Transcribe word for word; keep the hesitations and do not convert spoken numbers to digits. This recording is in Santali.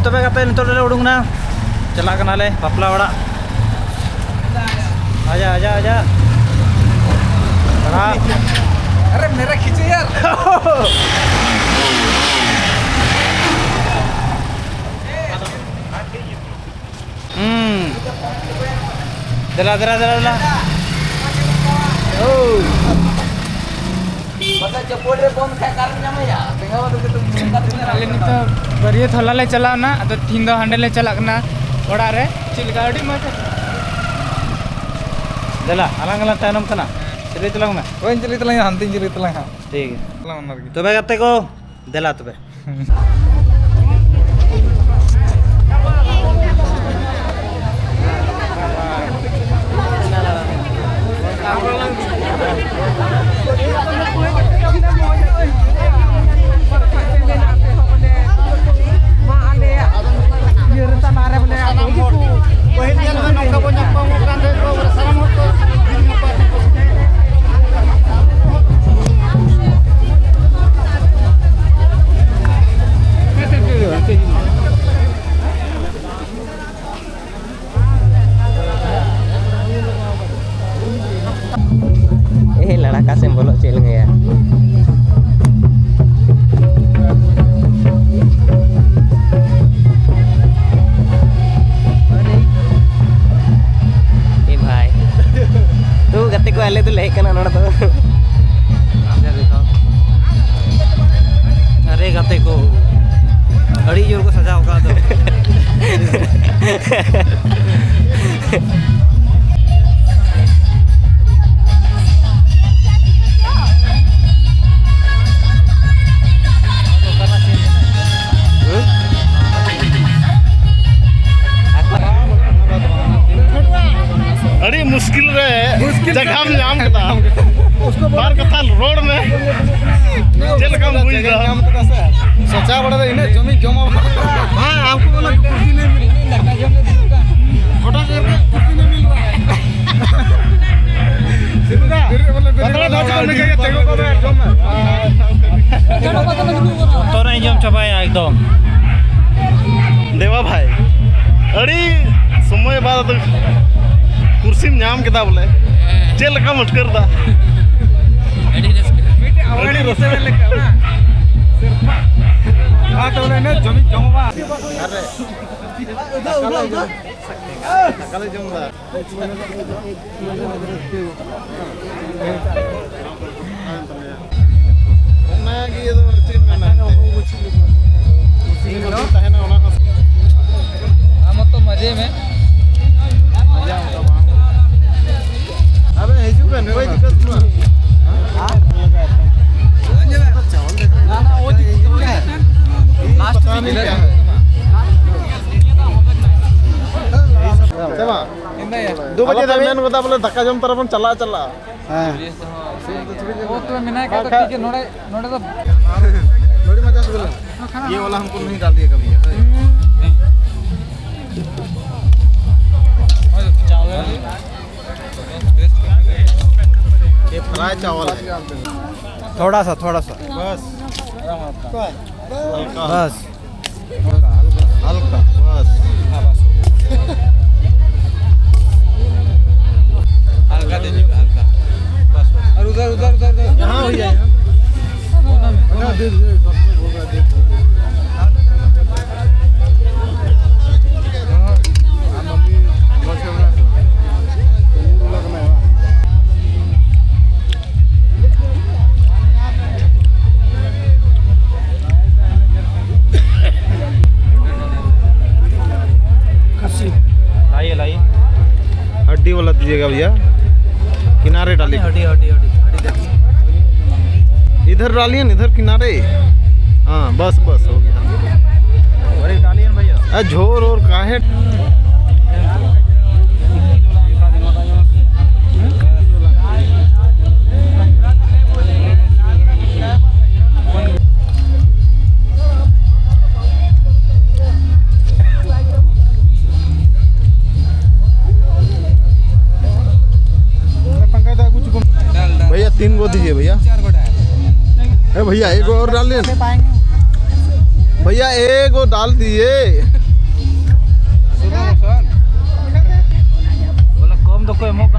ᱛᱚᱵᱮ ᱜᱟᱛᱮ, ᱱᱤᱛᱚᱜ ᱫᱚᱞᱮ ᱩᱰᱩᱝ ᱱᱟ, ᱪᱟᱞᱟᱜ ᱠᱟᱱᱟᱞᱮ ᱵᱟᱯᱞᱟ ᱚᱲᱟᱜ᱾ ᱟᱡᱟ, ᱟᱡᱟ, ᱟᱡᱟ᱾ ᱵᱟᱲᱟ᱾ ᱟᱨᱮ, ᱢᱮᱨᱟ ᱠᱷᱤᱪᱮ ᱭᱟᱨ᱾ ᱦᱩᱸ᱾ ᱫᱮᱞᱟ, ᱫᱮᱞᱟ, ᱫᱮᱞᱟ, ᱫᱮᱞᱟ᱾ ᱳ᱾ ᱟᱞᱮ ᱱᱤᱛᱚᱜ ᱵᱟᱹᱨᱭᱟᱹᱛ ᱦᱚᱞᱟ ᱞᱮ ᱪᱟᱞᱟᱣ ᱮᱱᱟ, ᱟᱫᱚ ᱛᱤᱦᱤᱧ ᱫᱚ ᱦᱟᱸᱰᱮ ᱞᱮ ᱪᱟᱞᱟᱜ ᱠᱟᱱᱟ ᱚᱲᱟᱜ ᱨᱮ᱾ ᱪᱮᱫ ᱞᱮᱠᱟ? ᱟᱹᱰᱤ ᱢᱚᱡᱽ᱾ ᱫᱮᱞᱟ, ᱟᱞᱟᱝ ᱜᱮᱞᱟᱝ ᱛᱟᱭᱱᱚᱢ ᱠᱟᱱᱟ᱾ ᱪᱟᱹᱞᱩᱭ ᱛᱟᱞᱟᱝ ᱢᱮ᱾ ᱦᱳᱭ, ᱪᱟᱹᱞᱩᱭ ᱛᱟᱞᱟᱝ, ᱦᱟᱱᱛᱮᱧ ᱪᱟᱹᱞᱩᱭ ᱛᱟᱞᱟᱝ ᱦᱟᱸᱜ᱾ ᱴᱷᱤᱠ ᱜᱮᱭᱟ᱾ ᱛᱟᱞᱟᱝ ᱚᱱᱟ ᱨᱮᱜᱮ᱾ ᱛᱚᱵᱮ ᱜᱟᱛᱮ ᱠᱚ, ᱫᱮᱞᱟ ᱛᱚᱵᱮ᱾ ᱯᱟᱹᱦᱤᱞ ᱧᱮᱞ ᱢᱮ, ᱱᱚᱝᱠᱟ ᱵᱚᱱ ᱧᱟᱯᱟᱢᱚᱜ ᱠᱟᱱ ᱛᱟᱦᱮᱸᱫ ᱠᱚ, ᱥᱟᱱᱟᱢ ᱦᱚᱲ ᱠᱚ᱾ ए लड़का से बोलो चल गया। ए भाई, तो गते को आले तो ले कना नोड़ा तो। ᱟᱨᱮ ᱜᱟᱛᱮ ᱠᱚ, ᱟᱹᱰᱤ ᱡᱳᱨ ᱠᱚ ᱥᱟᱡᱟᱣ ᱟᱠᱟᱫ ᱫᱚ᱾ ᱟᱹᱰᱤ ᱢᱩᱥᱠᱤᱞ ᱨᱮ ᱡᱟᱭᱜᱟᱢ ᱧᱟᱢ ᱠᱮᱫᱟ᱾ ᱵᱟᱨ ᱠᱟᱛᱷᱟ ᱨᱚᱲ ᱢᱮ᱾ ᱪᱮᱫ ᱞᱮᱠᱟᱢ ᱵᱩᱡᱽ ᱮᱫᱟ? ᱥᱚᱪᱟ ᱵᱟᱲᱟ ᱫᱚ ᱤᱱᱟᱹᱜ ᱡᱚᱢᱤᱧ ᱡᱚᱢᱟ᱾ ᱦᱮᱸ, ᱟᱢᱠᱚ ᱵᱚᱞᱮ ᱠᱩᱨᱥᱤ ᱱᱟᱹᱧ ᱢᱤᱞ ᱨᱟᱦᱟ᱾ ᱦᱚᱴᱟᱛ ᱠᱚᱨᱮ ᱠᱩᱨᱥᱤ ᱱᱟᱹᱧ ᱢᱤᱞ ᱨᱟᱦᱟ᱾ ᱥᱤᱵᱩᱫᱟ, ᱯᱟᱛᱲᱟ ᱫᱚ ᱪᱮᱫ ᱞᱮᱠᱟ ᱜᱮ ᱛᱮᱸᱜᱚ ᱠᱚᱜ ᱢᱮ, ᱡᱚᱢ ᱢᱮ᱾ ᱡᱚᱛᱚ ᱨᱮ ᱡᱚᱢ ᱪᱟᱵᱟᱭᱟ ᱮᱠᱫᱚᱢ᱾ ᱠᱩᱨᱥᱤᱢ ᱧᱟᱢ ᱠᱮᱫᱟ ᱵᱚᱞᱮ, ᱪᱮᱫ ᱞᱮᱠᱟᱢ ᱟᱴᱠᱟᱨ ᱮᱫᱟ? ᱟᱹᱰᱤ ᱨᱟᱹᱥᱠᱟᱹ᱾ ᱢᱤᱫᱴᱮᱡ ᱟᱹᱰᱤ ᱨᱟᱹᱥᱠᱟᱹ᱾ ᱞᱮᱠᱟ ᱵᱟᱝ? ᱢᱟ ᱛᱚᱵᱮ ᱤᱱᱟᱹ ᱡᱚᱢᱤᱧ ᱡᱚᱢᱟ᱾ ᱫᱟᱠᱟ ᱞᱮ ᱡᱚᱢ ᱮᱫᱟ᱾ ᱚᱱᱟᱜᱮ ᱟᱫᱚ ᱪᱮᱫ ᱮᱢ ᱢᱮᱱᱟ ᱮᱱᱛᱮ? ᱛᱟᱦᱮᱱᱟ ᱚᱱᱟ ᱦᱚᱸ᱾ ᱟᱢ ᱦᱚᱸᱛᱚ ᱢᱟᱡᱮ ᱢᱮ᱾ ᱟᱵᱮ ᱦᱤᱡᱩᱜ ᱵᱮᱱ, ᱠᱳᱭ ᱫᱤᱠᱠᱟᱛ ᱵᱟᱹᱱᱩᱜᱼᱟ᱾ ᱞᱟᱥᱴ ᱯᱟᱛᱟ ᱨᱮ ᱪᱮᱫ ᱞᱮᱠᱟ? ᱥᱮ ᱵᱟᱝ? ᱫᱩ ᱵᱟᱡᱮ ᱟᱞᱚᱯᱮ ᱫᱷᱟᱹᱵᱤᱡ᱾ ᱢᱮᱱ ᱜᱚᱫᱟ ᱵᱚᱞᱮ ᱫᱟᱠᱟ ᱡᱚᱢ ᱛᱚᱨᱟ ᱵᱚᱱ ᱪᱟᱞᱟᱜᱼᱟ, ᱪᱟᱞᱟᱜᱼᱟ᱾ ᱦᱮᱸ᱾ ᱚ, ᱛᱚᱵᱮ ᱢᱮᱱᱟᱭ ᱠᱷᱟᱡ ᱫᱚ ᱴᱷᱤᱠ ᱜᱮ, ᱱᱚᱰᱮ, ᱱᱚᱰᱮ ᱫᱚ ᱱᱚᱰᱤ ᱢᱟᱪᱟ ᱥᱤᱵᱤᱞᱟ᱾ ᱤᱭᱟᱹ ᱵᱟᱞᱟ ᱦᱟᱢᱠᱳ ᱱᱟᱦᱤ ᱰᱟᱞ ᱫᱤᱭᱮ ᱠᱟᱵᱷᱤ ᱦᱟᱭ᱾ ये फ्राई चावल है। थोड़ा सा, थोड़ा सा। बस। बस। हल्का, हल्का, बस। हल्का दे दीजिए, हल्का। बस, बस। और उधर, उधर, उधर, उधर। यहाँ हो जाए। लाइए, लाइए। हड्डी वाला दीजिएगा भैया, किनारे डालिए। हड्डी, हड्डी, हड्डी, हड्डी देखिए। इधर डालिए ना, इधर किनारे। हाँ, बस, बस, हो गया। अरे, डालिए ना भैया। आ, झोर और काहे? भैया, तीन गो दीजिए भैया। ए भैया, एक और डाल दें। भैया, एक और डाल दिए। ᱠᱚ ᱮᱢᱚᱜ